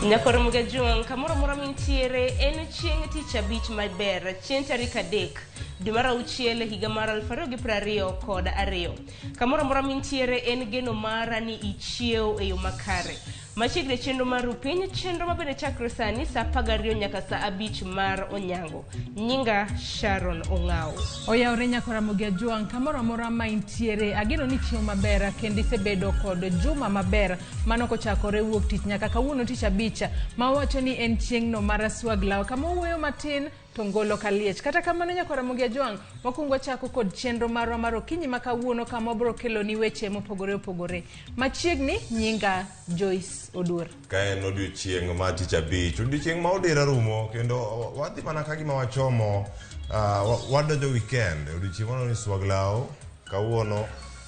Nyakoro Mugajuang, kamoro amora mintiere en chieng' tich abich maber, chieng' tarik 3 dwe mar 6 higa mar 2022. Kamoro amora mintiere en geno mara ni ichiew e yo makare. Machiegni e chenro mar Rupiny, chenro mabende chakre sani saa 12 nyaka saa 5 mar onyango. Nyinga Sharon Ong'awo. Oyawre nyako Ramogi Ajwang', kamoro amora ma intiere, ageno ni ichiew maber kendo isebedo kod juma maber mano kochakore wuok tich nyaka kawuono tich abich ma wawacho ni en chieng'no mar swaglaw kama owuoyo matin to ngolo kaliech. Kata kamano nyako Ramogi Ajwang', wakwongo wachako kod chenro marwa mar okinyi ma kawuono kama wabiro keloni weche mopogore opogore. Machiegni nyinga Joyce Oduor. Ka en odiochieng' mar tich abich, odiochieng' ma odira rumo kendo wadhi mana ka gima wachomo wadonjo weekend, odiochieng' mano ni swaglaw kawuono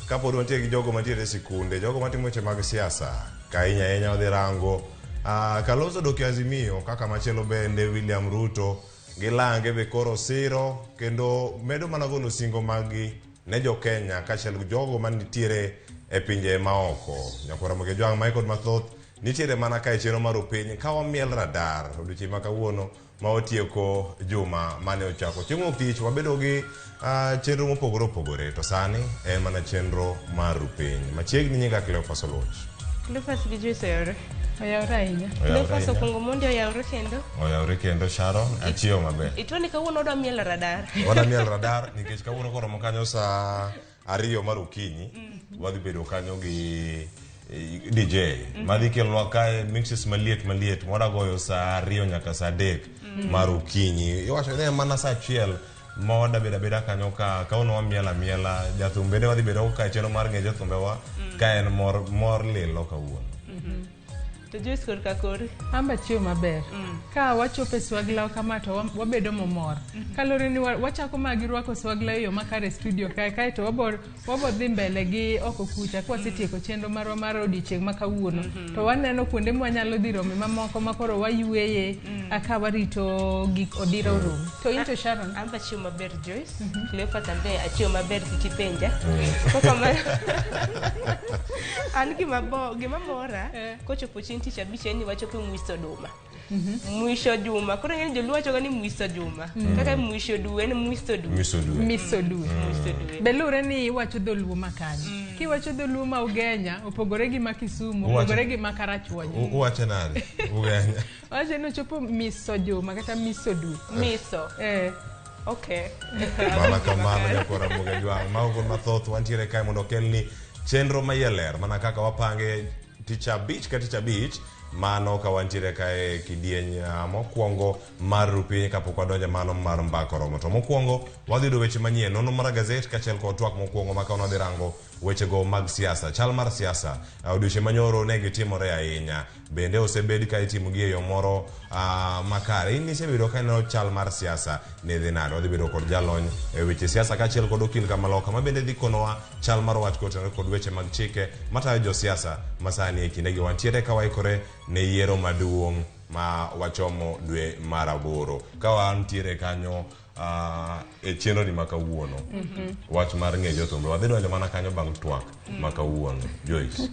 kapod wantie gi jogo mantiere e sikunde, jogo matimo weche mag siasa, ka ahinya ahinya wadhi rango Kalonzo odok e Azimio kaka machielo bende William Ruto gi lange be koro siro kendo medo mana golo singo maggi ne jo Kenya kaachiel gi jogo manitiere e pinje maoko. Nyakwar Ramogi Ojwang' mae kod mathoth nitiere mana ka e chenro mar Upiny ka wamiel radar odiochieng' ma kawuono ma watieko juma mane ochako. Chieng' wuok tich wabedo gi chenro mopogore opogore to sani en mana chenro mar Rupiny. Machiegni nyinga Cleophas Oluoch. Cleophas gi Joyce oyawre. Oyawre ahinya. Cleophas okwongo mondi oyawre kendo. Oyawre kendo Sharon, achiewo maber. Ituoni kawuono wadwa mielo radar. Wadwa mielo radar nikech kawuono koromo kanyo saa 2 mar okinyi wadhi bedo kanyo gi DJ madhi kelonwa kae mixes maliet maliet mwada goyo saa 2 nyaka saa 3 mar okinyi. Iwacho ni en mana saa 1 ma wada bedo abeda kanyo ka kawuono wamielo amiela jathum bende wadhi bedo ka e chenro mar ng'e jothumbewa ka en mor mor lilo kawuono. To Joyce korka kori. Amba chiew maber. Ka wachopo e swaglaw kama to wabedo momor. Kaluwore ni wachako ma gi rwako swaglaw e yo makare e studio kae kaeto wabo wabo dhi mbele gi oko kucha kwasetieko chenro marwa mar odiochieng' ma kawuono. To waneno kuonde mwanyalo dhi rome mamoko ma koro wayueye ka warito gik odira orum. To in to Sharon? Amba chiew maber Joyce. Cleophas ambe achiew maber kik ipenja. Koko ma an gima bo gima mora kochopo chieng' tich abich en ni wachopo e mwiso oduma. Mwisho juma. Koro ing'e ni joluo wachoga ni mwiso juma. Kaka mwisho dwe en mwiso dwe. Mwiso dwe. Miso dwe. Mwiso dwe. Be luwre ni iwacho dholuo ma kanye. Kiwacho dholuo ma Ugenya opogore gi ma Kisumu, opogore gi ma Karachuonyo. Uwacho nade? Ugenya. Wacho ni ochopo miso juma kata miso dwe. Miso. Okay. Mana kamano nyakwar Ramogi Ajwang'. Mago kod mathoth wantiere kae mondo okelni chenro ma iye ler mana kaka wapange tich abich ka tich abich mano ka wantiere kae e kidieny mokwongo mar Rupiny kapok wadonjo mano mar mbaka oromo. To mokwongo wadhi yudo weche manyien, nonro mar gazet kaachiel kod twak mokwongo ma kawuono wadhi rango wechego mag siasa. Chal mar siasa odiochieng' manyoro ne gitimore ahinya. Bende osebed ka itimogi e yo moro makare. In isebedo ka ineno chal mar siasa ne dhi nade? Wadhi bedo kod jalony e weche siasa kaachiel kod okil kamaloka ma bende dhi konowa chal mar wach kotenore kod weche mag chike matayo josiasa ma sani e kindegi wantiere ka waikore ne yiero maduong' ma wachomo dwe mar 8. Ka wantiere kanyo e chenro ni ma kawuono wach mar ng'e jothumbe wadhi donjo mana kanyo bang' twak ma kawuono. Joyce.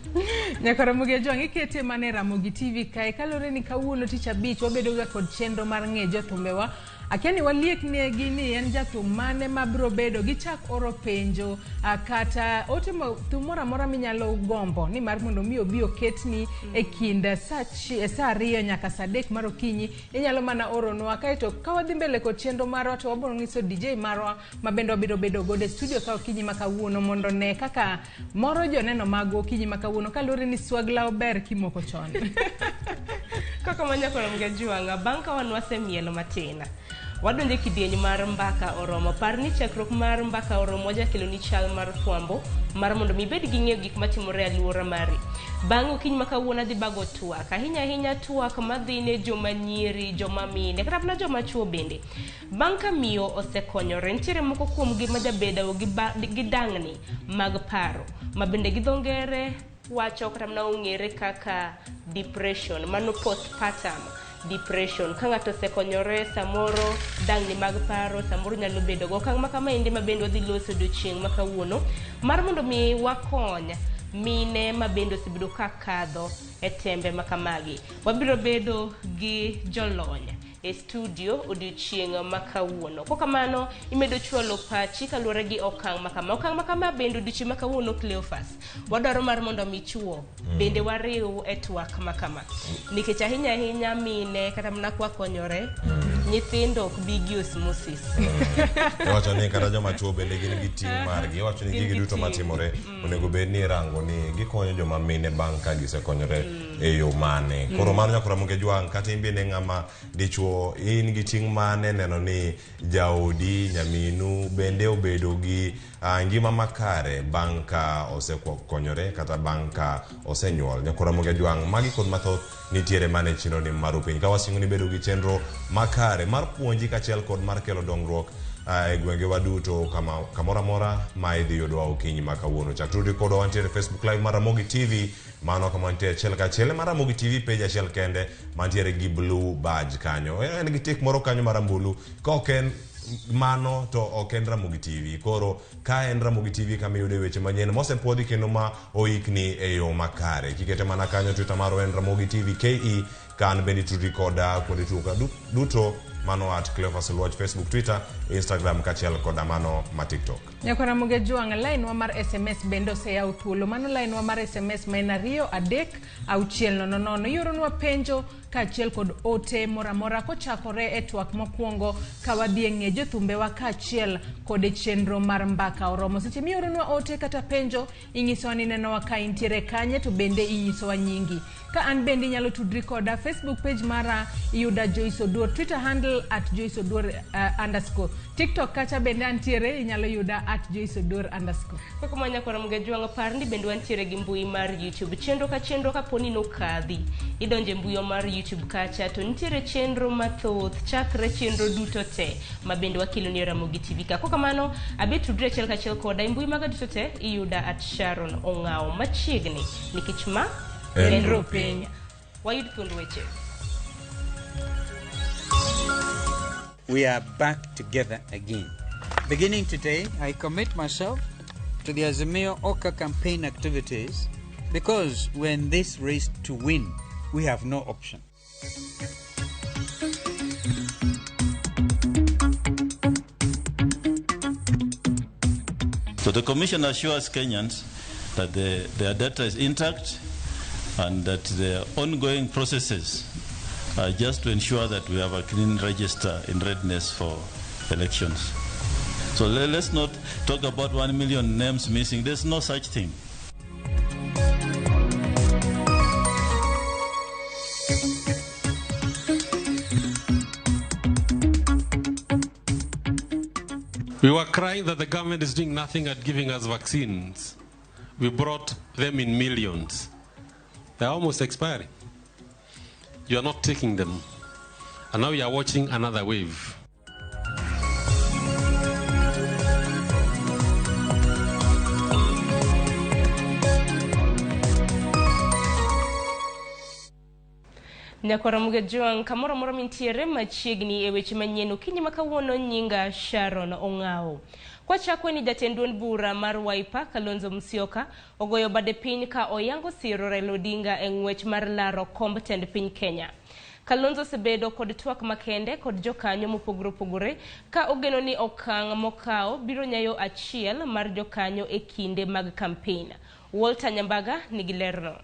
Nyaka Ramogi Ajwang' ikete mana e Ramogi TV kae kaluwore ni kawuono tich abich wabedo ga kod chenro mar ng'e jothumbewa. Akia ni waliek negi ni en jathum mane ma biro bedo gichak oro penjo kata ote thum moro amora minyalo gombo ni mar mondo mi obi oketni e kind saa 2 nyaka saa 3 mar okinyi. Inyalo mana oronwa kaeto ka wadhi mbele kod chenro marwa to wabiro nyiso DJ marwa ma bende wabiro bedo godo e studio ka okinyi ma kawuono mondo ne kaka moro joneno magwa okinyi ma kawuono kaluwore ni swaglaw ber kimoko chon. Kaka ma nyaka Ramogi Ajwang', bang' ka wan wasemielo matin, wadonjo e kidieny mar mbaka oromo. Par ni chakruok mar mbaka oromo wajakelo ni chal mar fwambo mar mondo mi ibed gi ng'eyo gik matimore e alwora mari. Bang' okinyi ma kawuono adhi bago twak, ahinya ahinya twak madhi ne joma nyiri, joma mine, kata mana joma chuo bende. Bang' ka miyo osekonyore, nitiere moko kuomgi ma jabedo gi dang'ni mag paro, ma bende gi dho ngere wacho kata mana ong'ere kaka depression, mano postpartum depression. Ka ng'ato osekonyore samoro dang'ni mag paro samoro nyalo bedo go. Okang' ma kama endi ma bende wadhi loso odiochieng' ma kawuono mar mondo mi wakony mine ma bende osebedo ka kadho e tembe ma kamagi. Wabiro bedo gi jolony e studio odiochieng' ma kawuono. Kokamano, imedo chwalo pachi kaluwore gi okang' ma kama. Okang' ma kama bende odiochieng' ma kawuono Cleophas, wadwaro mar mondo mi chuo bende wariw e twak ma kama. Nikech ahinya ahinya mine kata mana kwa konyore, nyithindo ok bi gi osmosis. Iwacho ni kata joma chuo bende gin gi ting' margi. Iwacho ni Gin gigi gi duto ting'. matimore onego bed ni irango ni gikonyo joma mine bang' ka gisekonyore e yo mane. Koro mano nyakora Ramogi Ajwang' kata in bende ng'ama dichuo in gi ting' mane neno ni jaodi, nyaminu bende obedo gi ngima makare bang' ka osekonyore kata bang' ka osenyuol. Nyakora Ramogi Ajwang' magi kod mathoth nitiere mana e chenro ni mar Rupiny. Ka wasingo ni bedo gi chenro makare mar puonji kaachiel kod mar kelo dongruok e gwengewa duto kamoro amora ma idhi yudwa okinyi ma kawuono. Chak tudri kodwa wantiere e Facebook Live mar Ramogi TV, mano kama wantiere achiel kachiel mar Ramogi TV page achiel kende mantiere gi blue badge kanyo. En gi tik moro kanyo marambulu, ka ok en mano to ok en Ramogi TV. Koro ka en Ramogi TV kama iyude weche manyien mosepuodhi kendo ma oikni e yo makare. Kikete mana kanyo Twitter marwa en Ramogi TV KE, ka an bende itudri koda kuonde tuka duto mano at Cleophas Oluoch, Facebook, Twitter, Instagram kaachiel koda mano ma TikTok. Nyakwa Ramogi Ajwang', line wa mar SMS bende oseyaw thuolo. Mano line wa mar SMS ma en 2 3 6 0 0. Ioronwa penjo kaachiel kod ote moro amora kochakore e twak mokwongo ka wadhi e ng'e jothumbewa kaachiel kod e chenro mar Mbaka Oromo. Seche mioronwa ote kata penjo, inyisowa ni nenowa ka intiere kanye to bende inyisowa nyingi. Ka an bende inyalo tudri koda Facebook page mara iyuda Joyce Oduor, Twitter handle at Joyce Oduor underscore. TikTok kacha bende antiere inyalo yuda at Joyce Oduor underscore. Kaka ma nyakora Ramogi Ajwang' par ni bende wantiere gi mbui mar YouTube. Chenro ka chenro kaponi nokadhi, idonjo e mbui mar YouTube kacha to nitiere chenro mathoth chakre chenro duto te ma bende wakelo ni e Ramogi TV ka. Kokamano, abe tudri achiel kachiel koda e mbui maga duto te iyuda at Sharon Ong'awo machiegni nikech ma En Rupiny. Wayud thuond weche. We are back together again. Beginning today, I commit myself to the Azimio Oka campaign activities because we're in this race to win. We have no option. So the Commission assures Kenyans that their data is intact and that the ongoing processes are just to ensure that we have a clean register in readiness for elections. So let's not talk about 1 million names missing. There's no such thing. We were crying that the government is doing nothing at giving us vaccines. We brought them in millions. They're almost expiring. You are not taking them. And now you are watching another wave. Nyakwara Ramogi Ajwang' kamoro amora mintiere machiegni e weche manyien okinyi ma kawuono nyinga Sharon Ong'awo. Kwachako ni jatend duond bura mar Wiper Kalonzo Musyoka ogoyo bade piny ka oyango siro Raila Odinga e ng'wech mar laro komb tend piny Kenya. Kalonzo osebedo kod twak makende kod jokanyo mopogore opogore ka ogeno ni okang' mokawo biro nyayo achiel mar jokanyo e kinde mag kampen. Walter Nyambaga nigi lerno.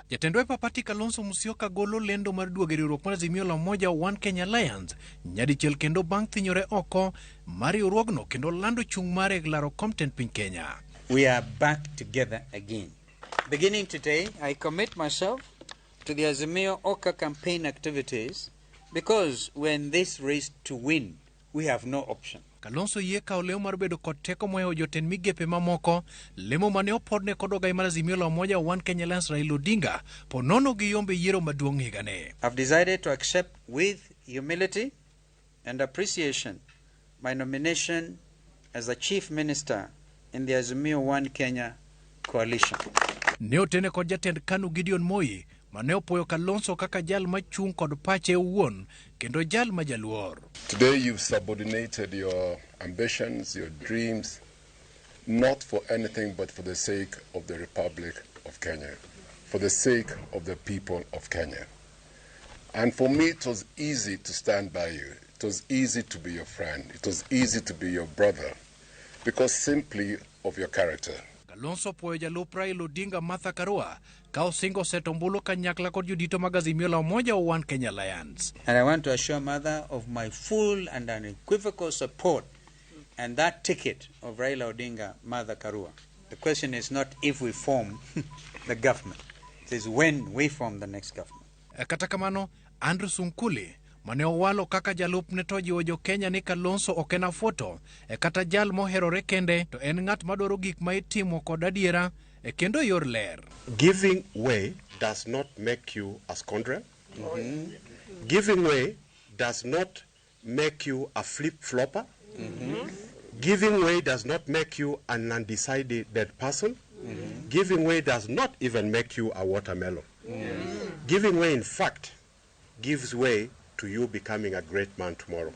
Jatend Wiper Party Kalonzo Musyoka golo lendo mar duogo e riwruok mar Azimio la Umoja One Kenya Alliance nyadichiel kendo bang' thinyore oko mar riwruogno kendo lando chung' mare e laro kom tend piny Kenya. We are back together again. Beginning today, I commit myself to the Azimio Oka campaign activities because we're in this race to win. We have no option. Kalonzo yie kawo lemo mar bedo kod teko mohewo jotend migepe mamoko, lemo mane opodne kod ogai mar Azimio la Umoja One Kenya Alliance Raila Odinga po nono gi yombe yiero maduong' higani. I've decided to accept with humility and appreciation my nomination as the Chief Minister in the Azimio One Kenya coalition. Ne otene kod jatend KANU Gideon Moi mane opuoyo Kalonzo kaka jal machung' kod pache owuon kendo jal ma jaluor. Today you've subordinated your ambitions, your dreams, Not for anything but for the sake of the Republic of Kenya, for the sake of the people of Kenya. And for me, it was easy to stand by you. It was easy to be your friend. It was easy to be your brother, because simply of your character. Kalonzo opuoyo jalup Raila Odinga Martha Karua ka osingo seto ombulu kanyakla kod jodito mag Azimio la Umoja One Kenya Alliance. And I want to assure Mother of my full and unequivocal support and that ticket of Raila Odinga, Martha Karua. The question is not if we form the government, it is when we form the next government. Kata kamano, Andrew Sunkuli mane owalo kaka jalupne to jiwo jo Kenya ni Kalonzo ok en afuoto kata jal moherore kende to en ng'at madwaro gik ma itimo kod adiera kendo e yor ler. Giving way does not make you a scoundrel. Giving way does not make you a flip-flopper. Giving way does not make you an undecided person. Giving way does not even make you a watermelon. Giving way, in fact, gives way to you becoming a great man tomorrow.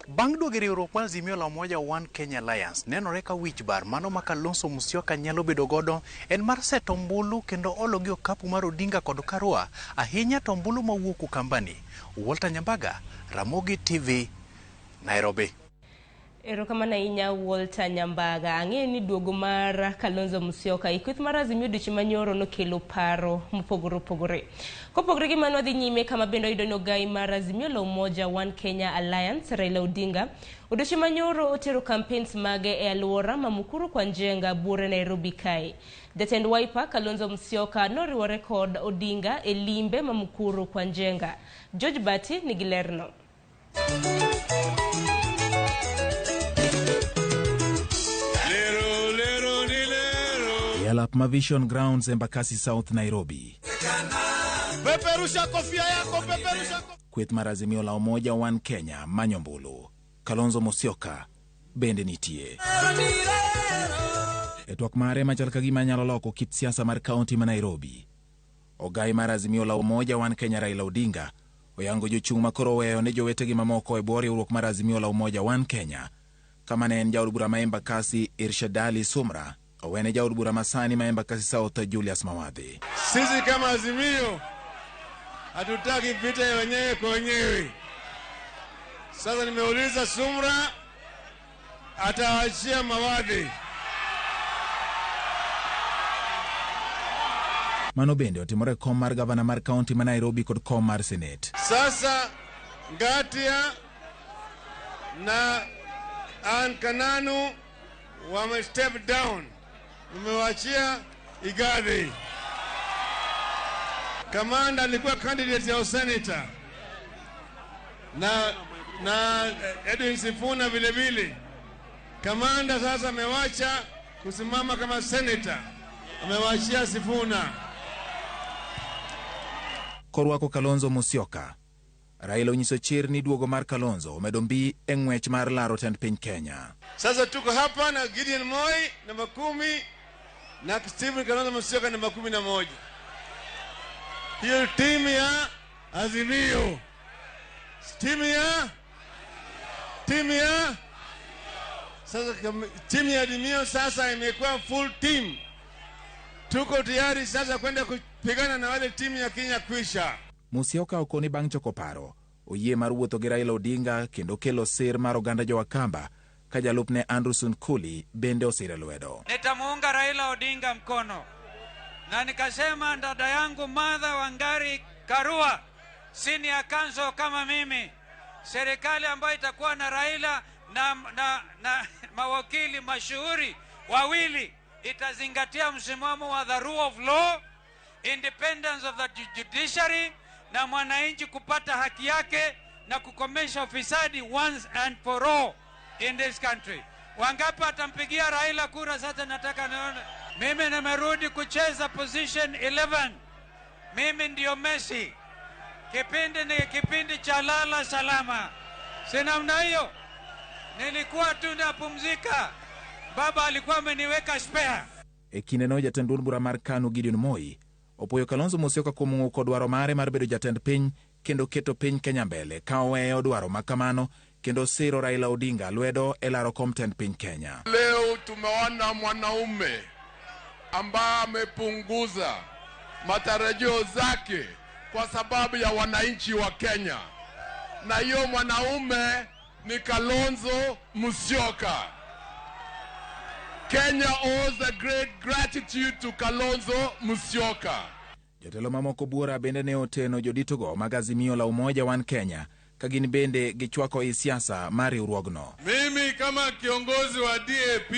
Bang' duogo e riwruok mar Azimio la Umoja One Kenya Alliance, nenore ka wich bar mano ma Kalonzo Musyoka nyalo bedo godo en mar seto ombulu kendo olo gi okapu mar Odinga kod Karua, ahinya to ombulu mawuok Ukambani. Walter Nyambaga, Ramogi TV, Nairobi. Erokamano ahinya Walter Nyambaga. Ang'eyo ni duogo mar Kalonzo Musyoka e kweth mar Azimio odiochieng' manyoro nokelo paro mopogore opogore. Kopogore gi mano wadhi nyime kama bende wayudo ni ogai mar Azimio la Umoja One Kenya Alliance Raila Odinga odiochieng' manyoro otero campaigns mage e alwora ma Mukuru kwa Njenga buore Nairobi kae. Jatend Wiper Kalonzo Musyoka noriwore kod Odinga e limbe ma Mukuru kwa Njenga. George Bati nigi lerno. Alap ma Vision Grounds Embakasi South Nairobi. Peperusha kofia yako, peperusha kofia. Kweth mar Azimio la Umoja One Kenya manyo ombulu. Kalonzo Musyoka bende nitie. E twak mare machal ka gima nyalo loko kit siasa mar kaunti ma Nairobi. Ogai mar Azimio la Umoja One Kenya Raila Odinga oyango jochung' makoro oweyo ne jowetegi mamoko e bwo riwruok mar Azimio la Umoja One Kenya. Kama ne en jaod bura ma Embakasi Irshadali Sumra, owene jaod bura masani ma Embakasi South Julius Mawadhi. Sisi kama Azimio hatutaki vita ya wenyewe kwa wenyewe. Sasa nimeuliza Sumra atawaachia Mawadhi. Mano bende otimore kom mar gavana mar kaunti ma Nairobi kod kom mar Senate. Sasa Ngatia na Ann Kananu wame step down. Nimewachia Igathe. Kamanda alikuwa candidate ya senator na Edwin Sifuna vile vile. Kamanda sasa amewacha kusimama kama senator, amewachia Sifuna. Korwako Kalonzo Musyoka, Raila onyiso chir ni duogo mar Kalonzo omedo mbi e ng'wech mar laro tend piny Kenya. Sasa tuko hapa na Gideon Moi namba 10 na Stephen Kalonzo Musyoka namba 11. Hiyo timu ya Azimio. Timu ya sasa, timu ya Azimio sasa imekuwa full team. Tuko tayari sasa kwenda kupigana na wale timu ya Kenya kwisha. Musyoka okoni bang' choko paro oyie mar wuotho gi Raila Odinga kendo kelo sir mar oganda jo-Wakamba ka jalupne Andrew Sunkuli bende osire lwedo. Nitamuunga Raila Odinga mkono na nikasema dada yangu Martha Wangari Karua senior counsel kama mimi, serikali ambayo itakuwa na Raila na mawakili mashuhuri wawili itazingatia msimamo wa the rule of law, independence of the judiciary na mwananchi kupata haki yake na kukomesha ufisadi once and for all in this country. Wangapi atampigia Raila kura? Sasa nataka nione. Mimi nimerudi kucheza position 11. Mimi ndio Messi. Kipindi ni kipindi cha lala salama. Si namna hiyo. Nilikuwa tu napumzika. Baba alikuwa ameniweka spare. E kindeno jatend duond bura mar KANU Gideon Moi opuoyo Kalonzo Musyoka kuom ng'uko dwaro mare mar bedo jatend piny kendo keto piny Kenya mbele ka oweyo dwaro ma kamano kendo siro Raila Odinga lwedo e laro kom tend piny Kenya. Leo tumeona mwanaume ambaye amepunguza matarajio zake kwa sababu ya wananchi wa Kenya, na hiyo mwanaume ni Kalonzo Musyoka. Kenya owes a great gratitude to Kalonzo Musyoka. Jotelo mamoko buora bende ne oteno joditogo mag Azimio la Umoja One Kenya ka gin bende gichwako i siasa mar riwruogno. Mimi kama kiongozi wa DAP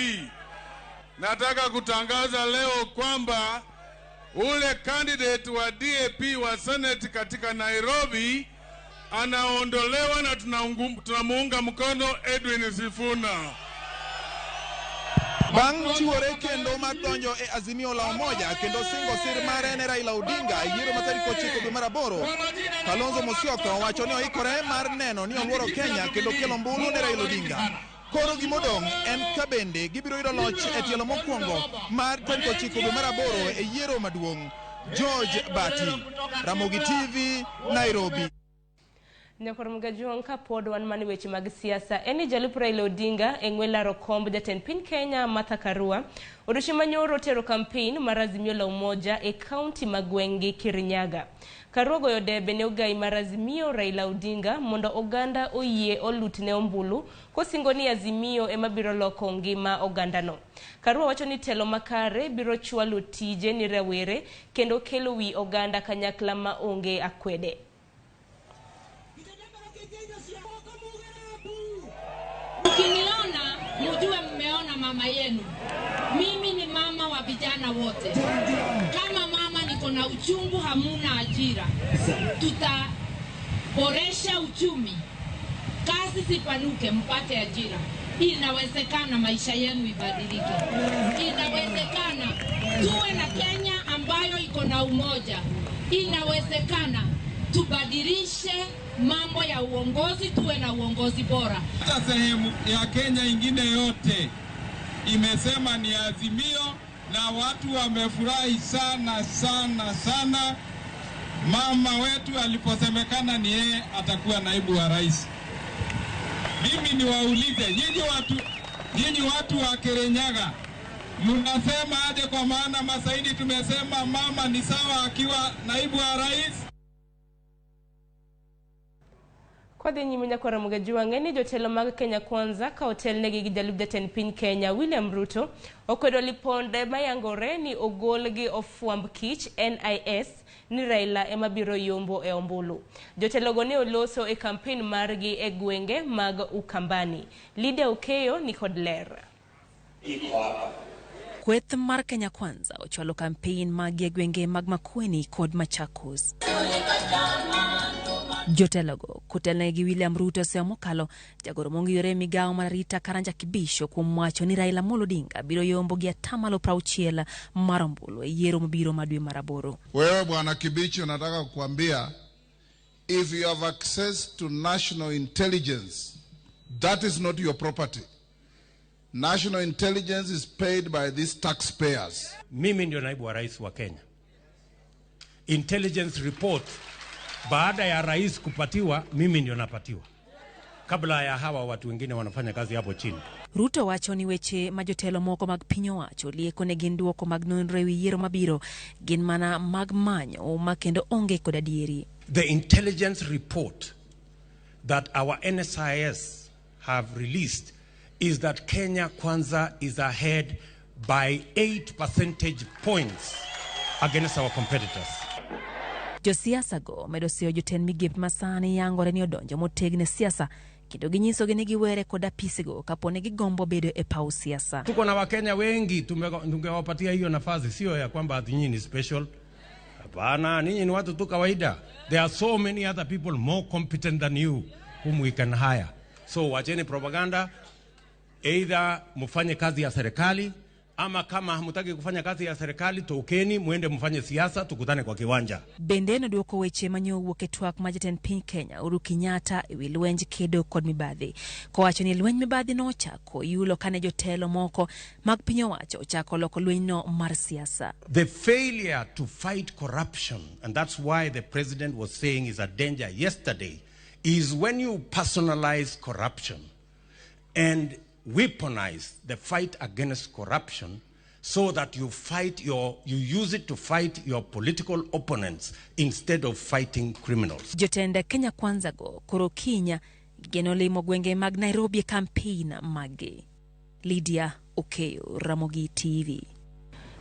nataka kutangaza leo kwamba ule candidate wa DAP wa Senate katika Nairobi anaondolewa na tunamuunga mkono Edwin Sifuna. Bang' chiwore kendo mar donjo e Azimio la Umoja kendo singo sir mare ne Raila Odinga e yiero ma tarik 9 dwe mar 8, Kalonzo Musyoka owacho ni oikore mar neno ni oluoro Kenya kendo kelo ombulu ne Raila Odinga. Koro gimodong' en ka bende gibiro yudo loch e tielo mokwongo mar tarik 9 dwe mar 8 e yiero maduong'. George Bati, Ramogi TV, Nairobi. Nyakwar Mgajuang' kapod wan mana weche mag siasa en ni jalup Raila Odinga e ng'we laro komb jatend piny Kenya Martha Karua odiochieng' manyoro tero kampen mar Azimio la Umoja e kaunti ma gweng'gi Kirinyaga. Karua goyo debe ne ogai mar Azimio Raila Odinga mondo oganda oyie olutne ombulu kosingo ni Azimio ema biro loko ngima ogandano. Karua wacho ni telo makare biro chwalo tije ni rawere kendo kelo wi oganda kanyakla ma onge akwede. Mkiniona mjue mmeona mama yenu. Mimi ni mama wa vijana wote. Kama mama niko na uchungu, hamuna ajira. Tutaboresha uchumi, kazi zipanuke, mpate ajira. Inawezekana maisha yenu ibadilike. Inawezekana tuwe na Kenya ambayo iko na umoja. Inawezekana tubadilishe mambo ya uongozi, tuwe na uongozi bora. Hata sehemu ya Kenya ingine yote imesema ni Azimio na watu wamefurahi sana sana sana. Mama wetu aliposemekana ni yeye atakuwa naibu wa rais. Mimi niwaulize nyinyi watu wa Kirinyaga, mnasema aje? Kwa maana Masaini tumesema mama ni sawa akiwa naibu wa rais. Kwadhi nyime nyakwar Mgajuang' en ni jotelo mag Kenya Kwanza ka otelnegi gi jalup jatend piny Kenya William Ruto okwedo liponde mayangore ni ogol gi ofwamb kich NIS ni Raila ema biro yombo e ombulu. Jotelogo ne oloso e kampen margi e gwenge mag Ukambani. Lydia Okeyo ni kod ler. Kweth mar Kenya Kwanza ochwalo kampen maggi e gwenge mag Makueni kod Machakos. Jotelogo kotelnegi gi William Ruto sewa mokalo jagoro mong'iyore migawo mar arita Karanja Kibisho kuom wacho ni Raila Amolo Odinga biro yombo gi atamalo 60 mar ombulu e yiero mabiro ma dwe mar 8. Wewe bwana Kibicho, nataka kukuambia, if you have access to national intelligence, that is not your property. National intelligence is paid by these taxpayers. Mimi ndio naibu wa rais wa Kenya. Intelligence report baada ya rais kupatiwa, mimi ndio napatiwa kabla ya hawa watu wengine wanafanya kazi hapo chini. Ruto wacho ni weche ma jotelo moko mag piny owacho lieko ne gin duoko mag nonro ewi yiero mabiro gin mana mag manyo uma kendo onge kod adieri. The intelligence report that our NSIS have released is that Kenya Kwanza is ahead by 8 percentage points against our competitors. Josiasa go medo seyo jotend migepe masani yangore ni odonjo motegno e siasa kendo ginyisogi ni giwere kod apisigo kapo ni gigombo bedo e paw siasa. Tuko na Wakenya wengi tungewapatia hiyo nafasi, sio ya kwamba ati nyinyi ni special. Hapana, ninyi ni watu tu kawaida. There are so many other people more competent than you whom we can hire. So wacheni propaganda, either mfanye kazi ya serikali ama kama hamutaki kufanya kazi ya serikali, tokeni muende mfanye siasa, tukutane kwa kiwanja. Bende nodwoko weche manyowuok e twak ma jatend piny Kenya Uhuru Kenyatta ewi lwenj kedo kod mibadhi, kowacho ni lwenj mibadhi nochako yulo kane jotelo moko mag piny owacho ochako loko lwenyno mar siasa. The failure to fight corruption, and that's why the president was saying is a danger yesterday, is when you personalize corruption and weaponize the fight against corruption so that you use it to fight your political opponents instead of fighting criminals. Jotend Kenya Kwanza go koro kinya geno limo gwenge mag Nairobi e campaign mage. Lydia Okeyo, Ramogi TV.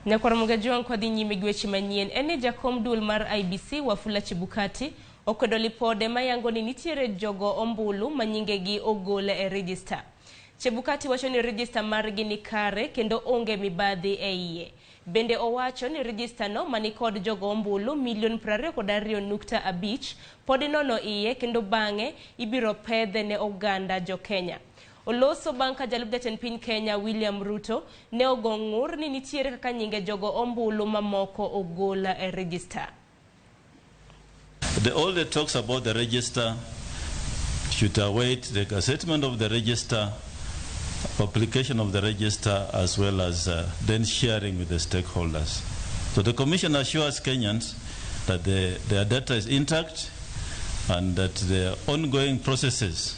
Nyakwar Ramogi Kwa dhi nyime gi weche manyien en ni jakom duol mar IEBC Wafula Chebukati okwedo lipode mayango ni nitiere jogo ombulu ma nyingegi ogol e register. Chebukati wacho ni register margi ni kare kendo onge mibadhi e iye. Bende owacho ni register no manikod jogo ombulu milion 22.5 pod inono iye kendo bang'e ibiro pedhe ne oganda jo Kenya. Oloso bang' ka jalup jatend piny Kenya William Ruto ne ogo ng'ur ni nitiere kaka nyinge jogo ombulu mamoko ogol e register. All the talks about the register should await the gazettement of the register, publication of the register, as well as then sharing with the stakeholders. So the Commission assures Kenyans that their data is intact and that the ongoing processes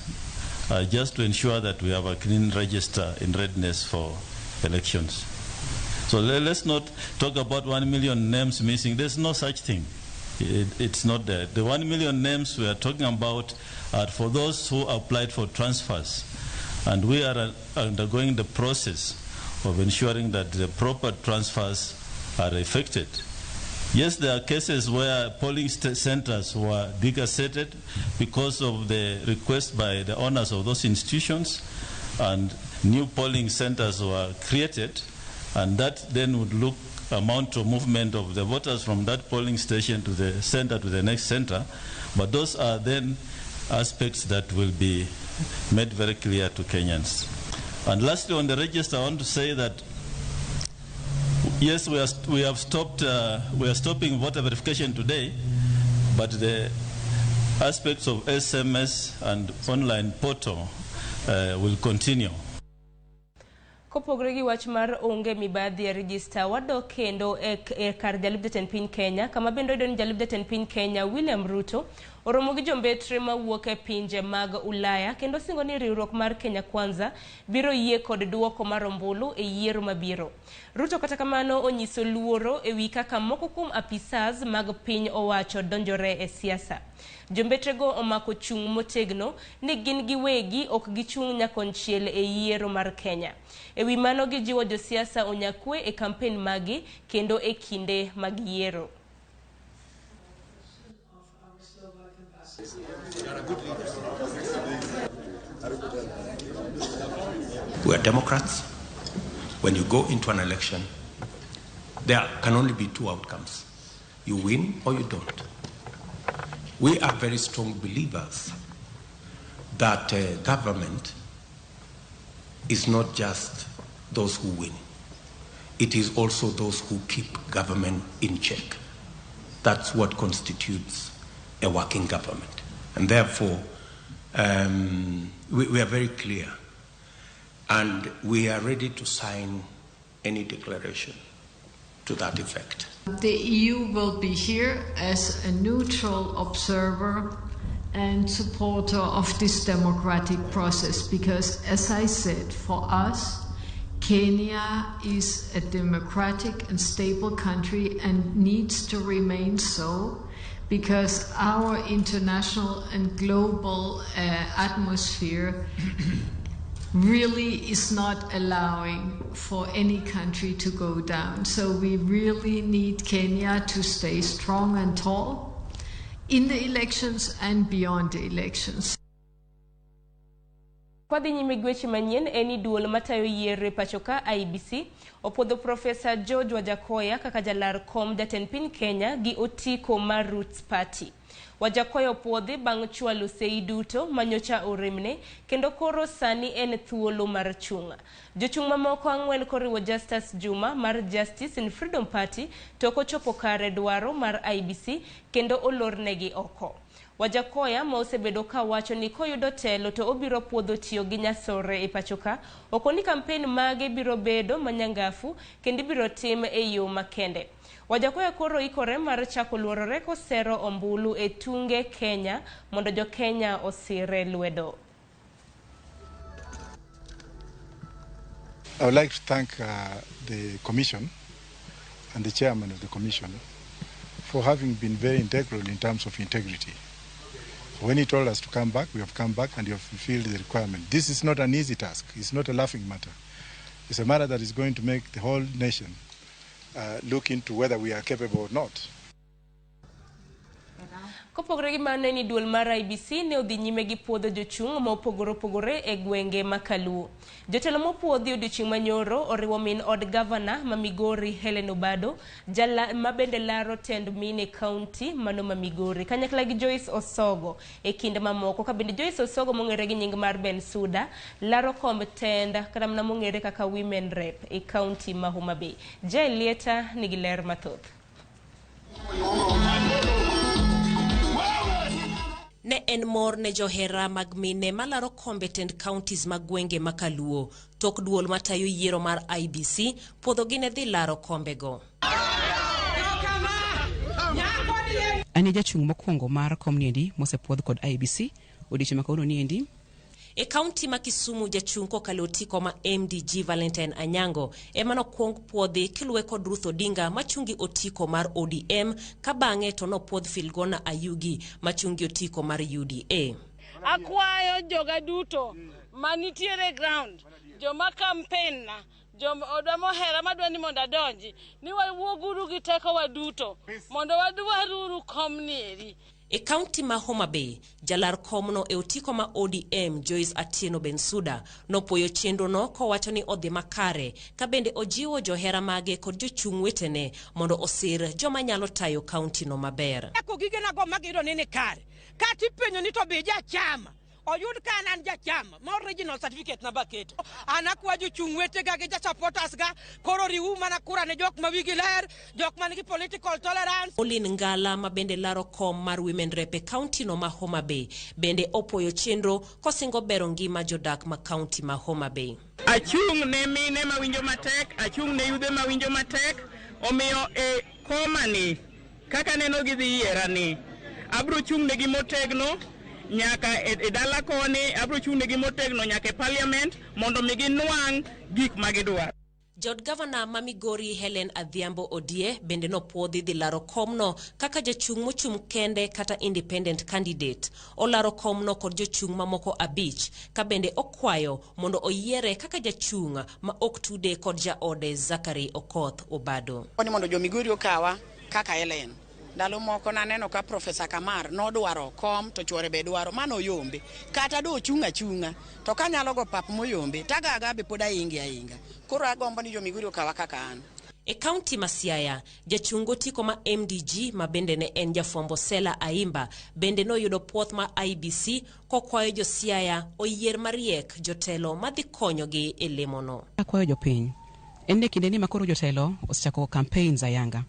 are just to ensure that we have a clean register in readiness for elections. So let's not talk about 1 million names missing. There's no such thing. It's not there. The 1 million names we are talking about are for those who applied for transfers. And we are undergoing the process of ensuring that the proper transfers are effected. Yes, there are cases where polling centers were degazetted because of the request by the owners of those institutions, and new polling centers were created, and that then would amount to movement of the voters from that polling station to the center to the next center. But those are then aspects that will be made very clear to Kenyans. And lastly, on the register, I want to say that yes, we are stopping voter verification today, but the aspects of SMS and online portal will continue. Kopogore gi wach mar onge mibadhi e register, wadok kendo e kar jalup jatend piny Kenya, kama bende oyudo ni jalup jatend piny Kenya William Ruto oromo gi jombetre mawuok e pinje mag Ulaya kendo singo ni riwruok mar Kenya Kwanza biro yie kod duoko mar ombulu e yiero mabiro. Ruto kata kamano onyiso luoro ewi kaka moko kuom apisas mag piny owacho donjore e siasa. Jombetrego omako chung' motegno ni gin giwegi ok gichung' nyakonchiel e yiero mar Kenya. Ewi mano gijiwo josiasa onyakwe e kampen magi kendo e kinde mag yiero. We are Democrats. When you go into an election, there can only be two outcomes. You win or you don't. We are very strong believers that government is not just those who win. It is also those who keep government in check. That's what constitutes a working government. And therefore, we are very clear, and we are ready to sign any declaration to that effect. The EU will be here as a neutral observer and supporter of this democratic process because, as I said, for us, Kenya is a democratic and stable country and needs to remain so, because our international and global atmosphere really is not allowing for any country to go down. So we really need Kenya to stay strong and tall in the elections and beyond the elections. Kwadhi nyime gi weche manyien en ni duol matayo yiero e pacho ka IEBC opuodho Profesa George Wajackoyah kaka jalar kom jatend piny Kenya gi otiko mar Roots Party. Wajackoyah opuodhi bang' chwalo sei duto manyocha oremne kendo koro sani en thuolo mar chung'. Jochung' mamoko ang'wen koriwo Justus Juma mar Justice and Freedom Party to ok ochopo kare dwaro mar IEBC kendo olornegi oko. Wajackoyah ma osebedo ka wacho ni koyudo telo to obiro puodho tiyo gi nyasore e pacho ka, okoni kampen mage biro bedo manyangafu kendo ibiro tim e yo makende. Wajackoyah koro ikore mar chako luorore kosero ombulu e tunge Kenya mondo jo Kenya osire lwedo. I would like to thank the Commission and the chairman of the Commission for having been very integral in terms of integrity. When he told us to come back, we have come back and you have fulfilled the requirement. This is not an easy task. It's not a laughing matter. It's a matter that is going to make the whole nation look into whether we are capable or not. Kopogore gi mano ni duol mar IEBC ne odhi nyime gi puodho jochung' ma opogore opogore e gwenge ma Kaluo. Jotelo mopuodhi odiochieng' manyoro oriwo min od gavana ma Migori Helen Obado, jala ma bende laro tend mine kaunti mano ma Migori, kanyakla gi Joyce Osogo e kind mamoko. Ka bende Joyce Osogo mong'ere gi nying mar Ben Suda laro komb tend kata mana mong'ere kaka Women Rep e kaunti ma Homa Bay. Jael Lieta nigi ler mathoth. Ne en mor ne johera mag mine malaro kombe tend counties mag gwenge ma Kaluo. Tok duol matayo yiero mar IEBC puodhogi ne dhi laro kombego. An e jachung' mokwongo mar kom niendi mosepuodh kod IEBC odiochieng' ma kawuono niendi. E kaunti ma Kisumu jachung' kokalo otiko ma MDG Valentine Anyango ema nokwong puodhi kiluwe kod Ruth Odinga machungi otiko mar ODM ka bang'e to nopuodh Filgona Ayugi machungi otiko mar UDA. Akwayo joga duto manitiere ground, joma campaign na, joma odwa mohera madwa ni mondo adonji, ni wawuoguru gi tekowa duto mondo wadwaruru kom nieri. E kaunti ma Homa Bay, jalar komno e otiko ma ODM Joyce Atieno Bensuda nopuoyo chenrono kowacho ni odhi makare ka bende ojiwo johera mage kod jochung' wetene mondo osir joma nyalo tayo kaunti no maber. Eko gigena go magiyudo ni ni kare. Kata ipenjo ni to be jachama. Oyud ka an jachama ma original certificate na baketo. An akwa jochung' wetega gi ja supporters ga koro riwu mana kura ne jok ma wigi ler, jok man gi political tolerance. Olin Ngala ma bende laro kom mar Women Rep e kaunti no ma Homa Bay bende opoyo chenro kosingo bero ngima jodak ma kaunti ma Homa Bay. Achung' ne mine mawinjo matek, achung' ne yudhe mawinjo matek, omiyo e koma ni kaka neno gidhi yiera ni abro chung' negi motegno nyaka e dala koni, abro chung' negi motegno nyaka e parliament mondo mi ginwang' gik ma gidwaro. Jaod gavana ma Migori Helen Adhiambo Odie bende nopuodhi dhi laro komno kaka jachung' mochung' kende kata independent candidate. Olaro komno kod jochung' mamoko 5 ka bende okwayo mondo oyiere kaka jachung' ma ok tude kod jaode Zachary Okoth Obado. Ni mondo jo Migori okawa kaka Helen. Ndalo moko naneno ka Profesa Kamar nodwaro kom to chuore be dwaro, mano oyombe. Kata do ochung' achung'a to kanyalo go pap moyombe tagaga be pod ainge ainga. Koro agombo ni jo Migori okawa kaka an. E kaunti ma Siaya, jachung' otiko ma MDG ma bende ne en jafwambo Sela Aimba bende noyudo puoth ma IEBC kokwayo jo Siaya oyier mariek jotelo madhi konyogi e lemono. Akwayo jopiny en e kinde ni makoro jotelo osechako campaigns ayanga.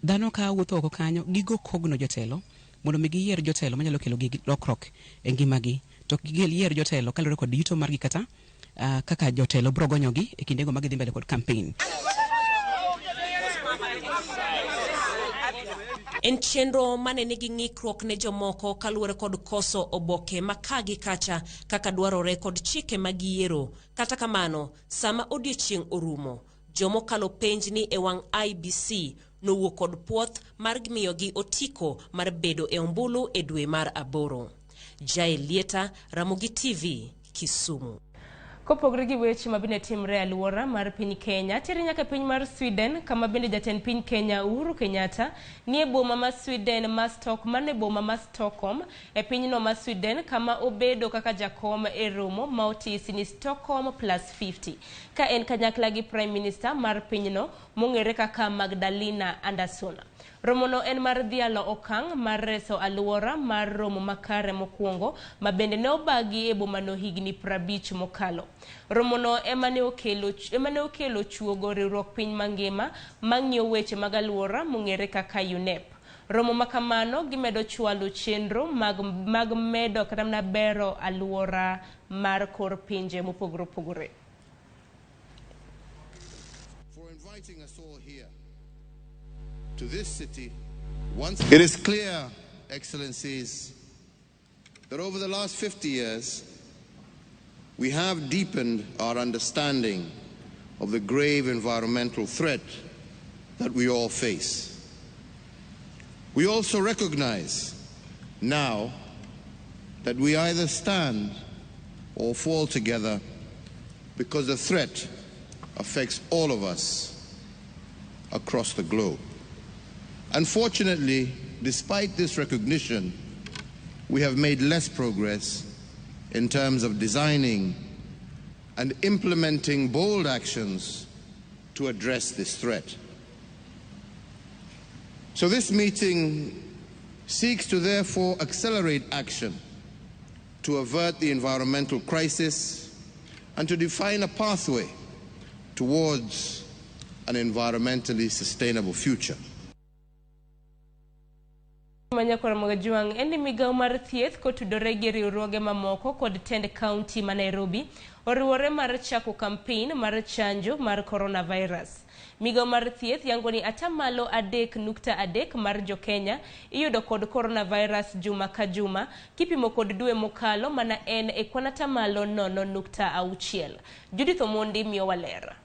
Dhano ka wuotho oko kanyo gigo kogno jotelo mondo mi giyier jotelo manyalo kelo gi lokruok e ngimagi, to giyier jotelo kaluwore kod yuto margi kata kaka jotelo biro gonyogi e kindego ma gidhi mbele kod campaign. En chenro mane nigi ng'ikruok ne jomoko kaluwore kod koso oboke ma ka gi kacha kaka dwarore kod chike mag yiero. Kata kamano, sama odiochieng' orumo, jomokalo penj ni e wang' IEBC nowuok kod puoth mar miyogi otiko mar bedo e ombulu e dwe mar 8. Jael Lieta, Ramogi TV, Kisumu. Kopogore gi weche ma bende timre e alwora mar piny Kenya, tere nyaka piny mar Sweden kama bende jatend piny Kenya Uhuru Kenyatta ni e boma ma Sweden ma mane boma ma Stockholm e pinyno ma Sweden kama obedo kaka jakom e romo ma otisi ni Stockholm plus 50 ka en kanyakla gi Prime Minister mar pinyno mong'ere kaka Magdalena Andersson. Romono en mar dhialo okang' mar reso alwora mar romo makare mokwongo ma bende ne obagi e bomano higni 50 mokalo. Romono ema ne okelo chuogo riwruok piny mangima mang'iyo weche mag alwora mong'ere kaka UNEP. Romo makamano gimedo chwalo chenro mag medo kata mana bero alwora mar kor pinje mopogore opogore. For inviting us all here. to this city once. It is clear, Excellencies, that over the last 50 years, we have deepened our understanding of the grave environmental threat that we all face. We also recognize now that we either stand or fall together because the threat affects all of us across the globe. Unfortunately, despite this recognition, we have made less progress in terms of designing and implementing bold actions to address this threat. So this meeting seeks to therefore accelerate action to avert the environmental crisis and to define a pathway towards an environmentally sustainable future. Manyakora Juang en ni migawo mar thieth kotudore gi riwruoge mamoko kod tend kaunti ma Nairobi oriwore mar chako kampen mar chanjo mar coronavirus. Migawo mar thieth yango ni atamalo 3.3 mar jokenya iyudo kod coronavirus juma ka juma kipimo kod dwe mokalo mana en e kwan atamalo 0.6. Judith Omondi miyo waler.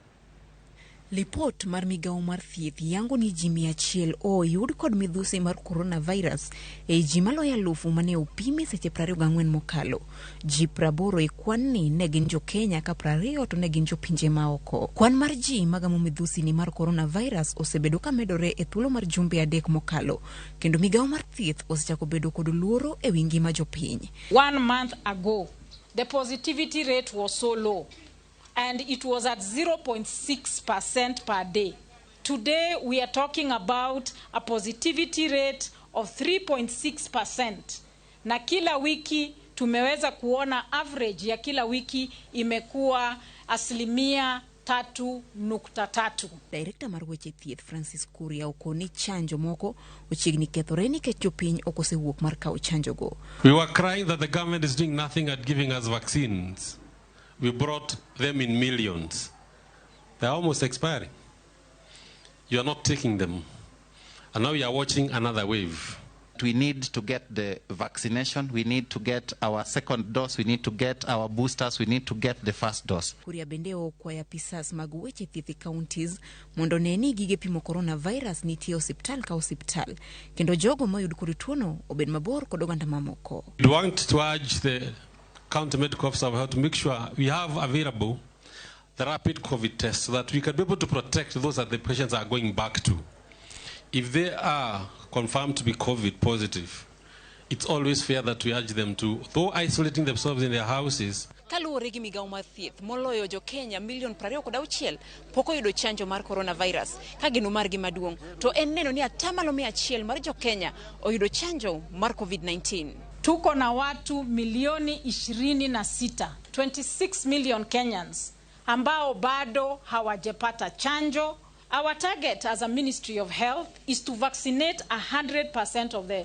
Lipot mar migawo mar thieth yango ni ji 100 oyud kod midhusi mar coronavirus e ji maloyo 1,000 mane opimi seche 24 mokalo. Ji 80 e kwan ni ne gin jo Kenya ka 20 to ne gin jopinje maoko. Kwan mar ji magamo midhusi ni mar coronavirus osebedo ka medore e thuolo mar jumbe 3 mokalo, kendo migawo mar thieth osechako bedo kod luoro e wi ngima jopiny. 1 month ago, the positivity rate was so low, and it was at 0.6% per day. Today, we are talking about a positivity rate of 3.6%. Na kila wiki tumeweza kuona average ya kila wiki imekuwa 3.3%. Director mar weche thieth Francis Kuria okoni chanjo moko ochiegni kethore nikech jopiny ok osewuok mar kawo chanjogo. We were crying that the government is doing nothing at giving us vaccines. We brought them in millions. They're almost expiring. You are not taking them. And now you are watching another wave. We need to get the vaccination. We need to get our second dose. We need to get our boosters. We need to get the first dose. Kuria bende okwayo apisas mag weche thieth e counties mondo ne ni gige pimo coronavirus nitie osiptal ka osiptal, kendo jogo moyud kod tuono obed mabor kod oganda mamoko. We want to urge the county medical officer of health to make sure we have available the rapid COVID test so that we can be able to protect those that the patients are going back to. If they are confirmed to be COVID positive, it's always fair that we urge them to, though isolating themselves in their houses. Kaluwore gi migawo mar thieth, moloyo jo Kenya milion 26 pok oyudo chanjo mar coronavirus, ka geno margi maduong' to en neno ni atamalo 100 mar jo Kenya oyudo chanjo mar COVID-19. Tuko na watu milioni 26, 26 million Kenyans ambao bado hawajapata chanjo. Our target as a Ministry of Health is to vaccinate 100% of the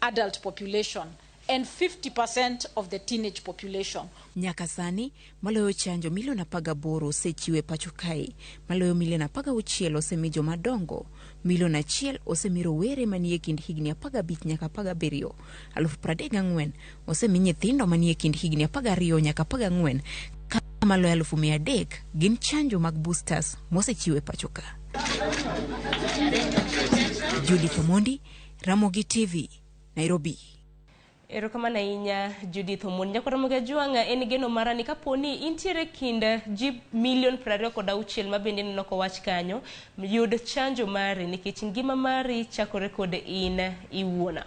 adult population and 50% of the teenage population. Nyaka sani, maloyo chanjo milion 18 osechiwe pacho kae, maloyo milion 16 osemi jomadongo, milion 1 osemi rowere manie kind higni 15 nyaka 17, 34,000 osemi nyithindo manie kind higni 12 nyaka 14, ka maloyo 300,000 gin chanjo mag boosters mosechiwe pacho ka. Judith Omondi, Ramogi TV, Nairobi. Erokamano ahinya Judith Omondi. Nyakwar Ramogi Ajwang' en geno mara ni kaponi intiere kind ji milion 26 ma bende ineno kowach kanyo, yud chanjo mari nikech ngima mari chakore kod in iwuon.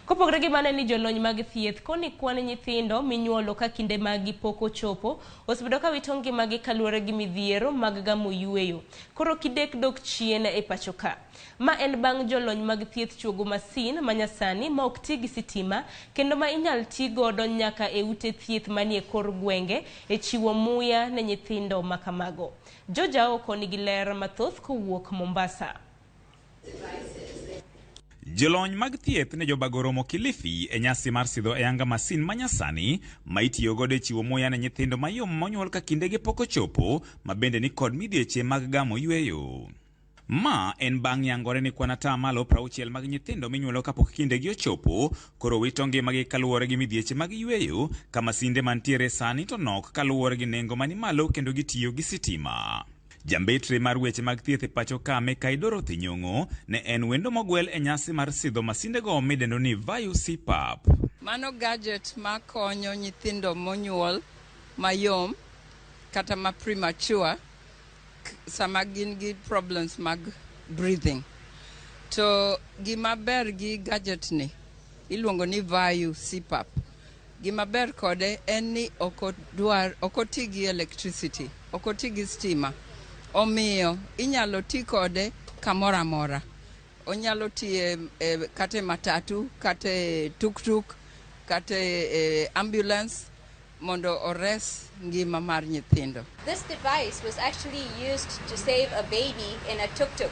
Kopogore gi mano ni jolony mag thieth koni kwan nyithindo minyuolo ka kinde magi pok ochopo osebedo ka wito ngimagi kaluwore gi midhiero mag gamo yweyo. Koro kidek dok chien e pacho ka. Ma en bang' jolony mag thieth chuogo masin manyasani ma ok ti gi sitima kendo ma inyal ti godo nyaka e ute thieth manie kor gwenge e chiwo muya ne nyithindo makamago. Joja oko nigi ler mathoth kowuok Mombasa. Jolony mag thieth ne jobago romo Kilifi e nyasi mar sidho e anga masin manyasani ma itiyo godo e chiwo muya ne nyithindo mayom monyuol ka kindegi pok ochopo, ma bende ni kod midhieche mag gamo yweyo. Ma en bang' yangore ni kwan 60% mag nyithindo minyuolo kapok kindegi ochopo koro wito ngimagi kaluwore gi midhieche mag yweyo ka masinde mantiere sani to nok kaluwore gi nengo mani malo kendo gitiyo gi sitima. Jambetre mar weche mag thieth e pacho ka Mikai Dorothy Nyong'o ne en wendo mogwel e nyasi mar sidho masindego midendo ni Vayu CPAP. Mano gadget makonyo nyithindo monyuol mayom kata ma premature sama gin gi problems mag breathing. To gima ber gi gadget ni iluongo ni Vayu CPAP. Gima ber kode en ni ok oti gi electricity, ok oti gi stima. Omiyo inyalo ti kode kamoro amora. Onyalo tiye kata e matatu, kata e tuktuk, kata e ambulance mondo ores ngima mar nyithindo. This device was actually used to save a baby in a tuk-tuk.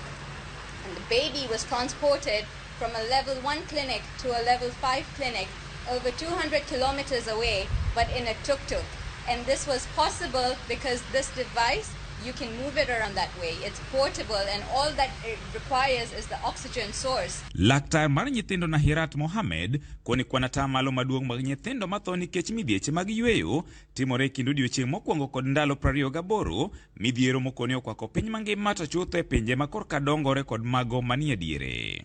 And the baby was transported from a level 1 clinic to a level 5 clinic over 200 kilometers away, but in a tuk-tuk. And this was possible because this device, you can move it around that way. It's portable, and all that it requires is the oxygen source. Laktar mar nyithindo Nahirat Mohamed koni kwan 80% maduong' mag nyithindo matho nikech midhieche mag yweyo timore e kind odiochieng' mokwongo kod ndalo 28 midhiero mokoni okwako piny mangima to chutho e pinje ma korka dongore kod mago manie diere.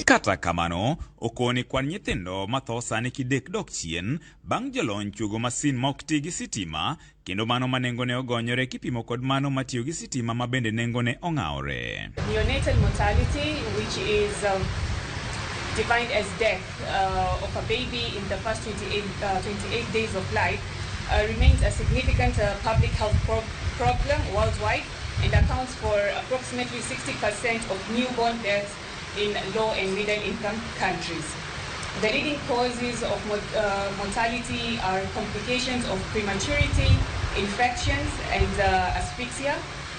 Kata kamano, okoni kwan nyithindo matho sani kidek dok chien bang' jolony chuogo masin ma ok ti gi sitima kendo mano ma nengone ogonyore kipimo kod mano matiyo gi sitima ma bende nengone ong'awore. Neonatal mortality, which is defined as death of a baby in the first 28 days of life, remains a significant public health problem worldwide and accounts for approximately 60% of newborn deaths in low and middle income countries. The leading causes of mortality are complications of prematurity, infections, and asphyxia.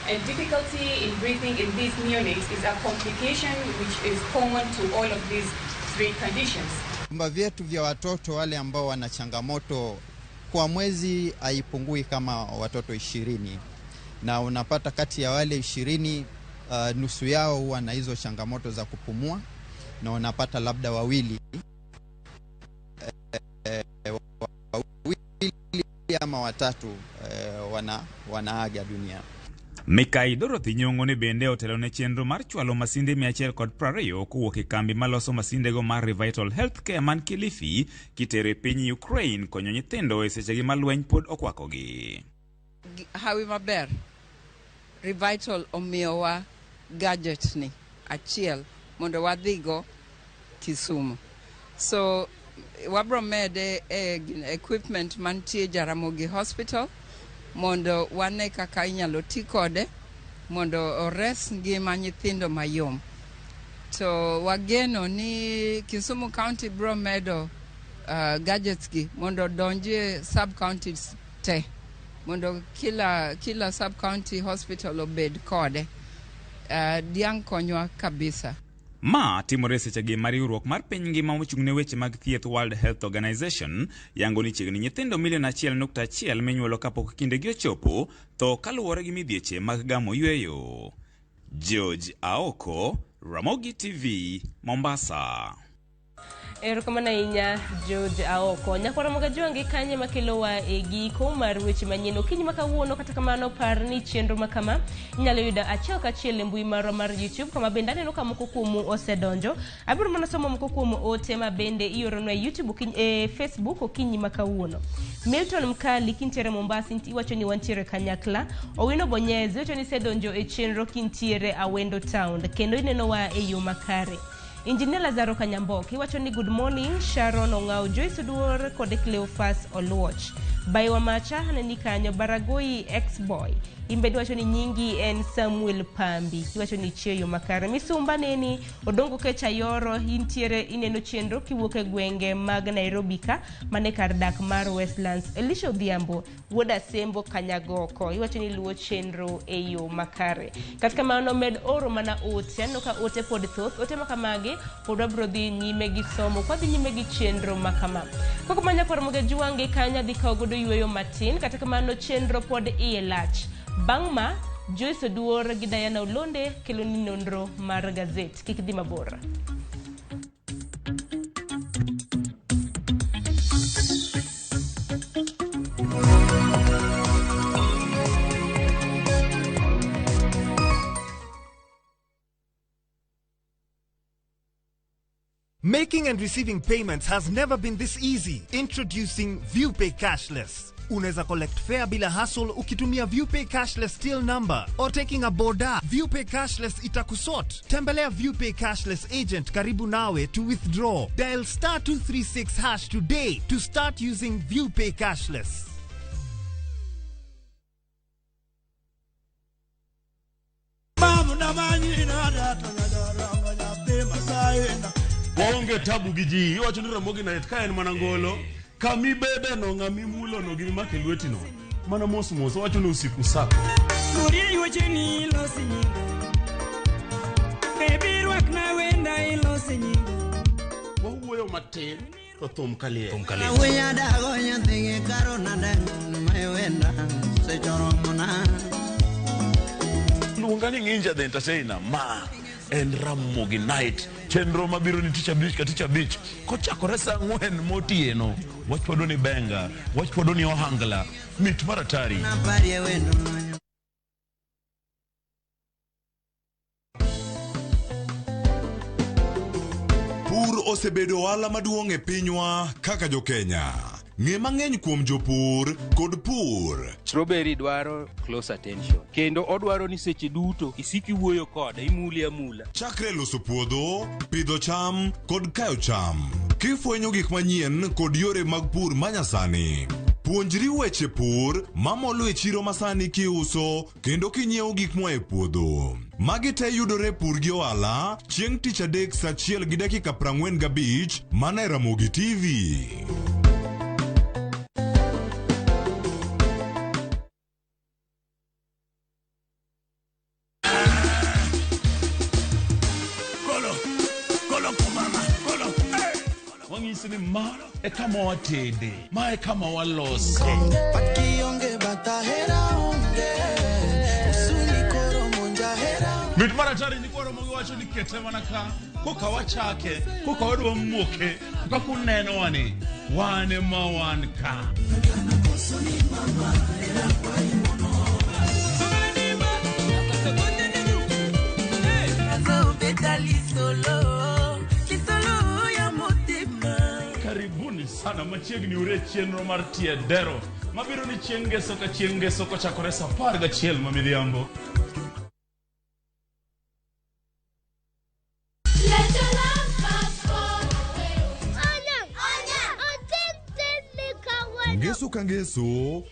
And difficulty in breathing in these neonates is a complication which is common to all of these three conditions. Vyumba vyetu vya watoto wale ambao wana changamoto kwa mwezi haipungui kama watoto 20, na unapata kati ya wale 20 nusu yao huwa na hizo changamoto za kupumua, na unapata labda wawili ama watatu wanaaga dunia. Mikai Dorothy Nyong'o ne bende otelo ne chenro mar chwalo masinde 120 kowuok e kambi maloso masindego mar Revital Healthcare man Kilifi kitere piny Ukraine konyo nyithindo e sechegi ma lweny pod okwakogi. Hawi maber, Revital omiyowa gadget ni achiel mondo wadhigo Kisumu. So wabro mede equipment mantie Jaramogi Hospital mondo wane kaka inyalo ti kode mondo ores ngima nyithindo mayom. To wageno ni Kisumu County bro medo gadgets gi mondo donjie sub counties te, mondo kila sub county hospital obed kode. Diang' konywa kabisa. Ma timore sechegi ma riwruok mar piny ngima mochung' ne weche mag thieth World Health Organization yango ni chiegni nyithindo milion 1.1 minyuolo kapok kindegi ochopo tho kaluwore gi midhieche mag gamo yweyo. George Aoko, Ramogi TV, Mombasa. Erokamano ahinya George Aoko. Nyakwara Mogajuangi kanye makelowa e giko mar weche manyien okinyi ma kawuono. Kata kamano par ni chenro ma kama inyalo yudo achiel kachiel e mbui marwa mar YouTube, kama bende aneno ka moko kuomu osedonjo. Abiro mana somo moko kuom ote ma bende ioronwa e YouTube e Facebook okinyi ma kawuono. Milton Mkali kintiere Mombasa iwacho ni wantiere kanyakla. Owino Bonyezi wacho ni isedonjo e chenro kintiere Awendo Town kendo inenowa e yo makare. Engineer Lazaro Kanyambok iwacho ni good morning Sharon Ong'au, Joyce Oduor kod Cleophas Oluoch. Baiwa Macha aneni kanyo. Baragoi ex-boy imbe iwacho ni nyingi en Samuel Pambi, iwacho ni chieyo makare. Misumba neni Odongo Kecha Yoro intiere ineno chenro kiwuok e gwenge mag Nairobi ka mane kar dak mar Westlands. Elisha Odhiambo wuod Asembo Kanyagoko iwacho ni luwo chenro e yo makare. Kata kamano med oro mana ote, aneno ka ote pod thoth, ote makamagi pod wabiro dhi nyime gi somo kwa dhi nyime gi chenro makama. Koko manya koro Mogajuangi kanya dhi kawo godo yweyo matin, kata kamano chenro pod iye lach. Bang' ma, Joyce Oduor gi Diana Olonde kelo ni nonro mar gazet. Kik dhi mabor. Making and receiving payments has never been this easy. Introducing ViewPay Cashless. Unaweza collect fare bila hassle ukitumia ViewPay Cashless till number or taking a boda. ViewPay Cashless itakusort. Tembelea ViewPay Cashless agent karibu nawe to withdraw. Dial star 236 hash today to start using ViewPay Cashless. Waonge tabu gi ji iwacho ni Ramogi Night ka en mana ngolo kamibede no ng'amimulo no gi mimako e lweti no mana mos mos wacho ni usiku sako. Lurie wecheni ilosi nyinga. Baby rwakna wenda ilosi nyinga. Wawuoyo matin to thum kaliel. Awuoyo dago nyathigi karo nade maiwenda sechoromona. Luonga ni Nginja the Entertainer ma en Ramogi Night chenro mabiro ni tich abich ka tich abich kochakore saa 4 motieno wachwado ni benga wachwado ni ohangla mit mar atari. Pur osebedo ohala maduong' e pinywa kaka jo-Kenya. Ng'e mang'eny kuom jopur kod pur. Strawberry dwaro close attention. Kendo odwaro ni seche duto isik iwuoyo kode, imule amula. Chakre loso puodho, pidho cham kod kayo cham. Kifwenyo gik manyien kod yore mag pur manyasani. Puonjri weche pur mamolo e chiro masani kiuso kendo kinyiewo gik moa e puodho. Magi te yudore Pur gi Ohala chieng' tich adek saa 1:45 mana e Ramogi TV. Wang'isi ni ma e kama watede, ma e kama walose. Mit mar atari nyikwa Ramogi wacho ni kete mana ka koka wachake, koka wadwa muoke, kaka unenowa ni wan ema wan ka. Karibuni sana machiegni ure chenro mar tie dero mabiro ni chieng' ngeso ka chieng' ngeso kochakore saa 11 ma midhiambo. Ngeso ka ngeso.